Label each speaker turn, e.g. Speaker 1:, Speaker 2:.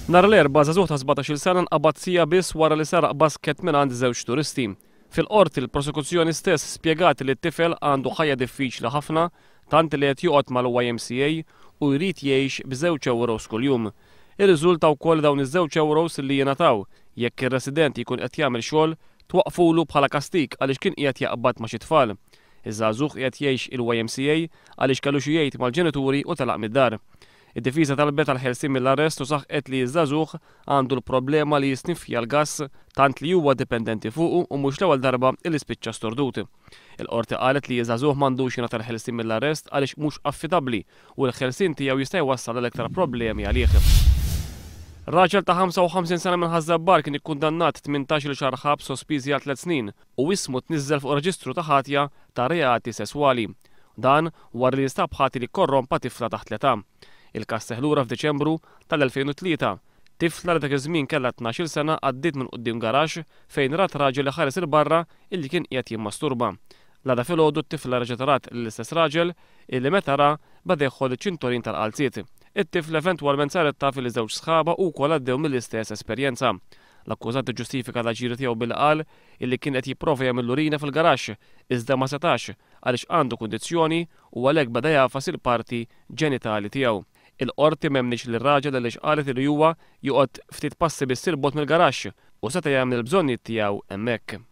Speaker 1: Nhar l-Erbgħa, żagħżugħ ta' 17-il sena nqabad siegħa biss wara li seraq basket mingħand żewġ turisti. Fil-Qorti, l-prosekuzzjoni stess spjegat li t-tifel għandu ħajja diffiċli ħafna tant li qed joqgħod mal-YMCA u jrid jgħix b'żewġ ewros kuljum. Irriżulta wkoll li dawn iż-żewġ ewros li jingħataw jekk ir-resident jkun qed jagħmel xogħol twaqqfulu bħala kastig għaliex kien qiegħed jaqbad ma' xi tfal. Iż-żagħżugħ qiegħed jgħix il-YMCA għaliex kellu xi jgħid mal-ġenituri u telaq mid-dar. Id-difiża talbet għall-ħelsien mill-arrest u saħqet li ż-żagħżugħ għandu l-problema li jisniffja l-gass tant li huwa dipendenti fuqu u mhux l-ewwel darba li spiċċa stordut. Il-Qorti qalet li ż-żagħżugħ m'għandux jingħata l-ħelsien mill-arrest għaliex mhux affidabbli u l-ħelsien tiegħu jista' jwassal għal iktar problemi għalih. Raġel ta' 55 sena minn Ħaż-Żabbar kien ikkundannat 18-il xahar ħabs sospiżi għal tliet snin u ismu tniżżel fuq reġistru ta' ħatja ta' reati sesswali. Dan wara li nstab ħati li kkorrompa tifla taħt l-età. Il-każ seħħ lura f'Diċembru tal-2003. Tifla li dak iż-żmien kellha 12-il sena għaddiet minn quddiem garaxx fejn rat raġel iħares 'il barra illi kien qiegħed jimmasturba. L-għada filgħodu t-tifla reġgħet rat lill-istess raġel illi meta ra beda jħoll iċ-ċintorin tal-qalziet. It-tifla eventwalment saret taf illi żewġ sħabha wkoll għaddew mill-istess esperjenza. L-akkużat iġġustifika l-aġir tiegħu billi qal illi kien qed jipprova jagħmel l-urina fil-garaxx iżda ma setax għaliex għandu kundizzjoni u għalhekk beda jagħfas il-parti ġenitali tiegħu. Il-Qorti m'emmnitx lir-raġel għaliex qalet li huwa joqgħod ftit passi biss 'il bogħod mill-garaxx u seta' jagħmel il-bżonnijiet tiegħu hemmhekk.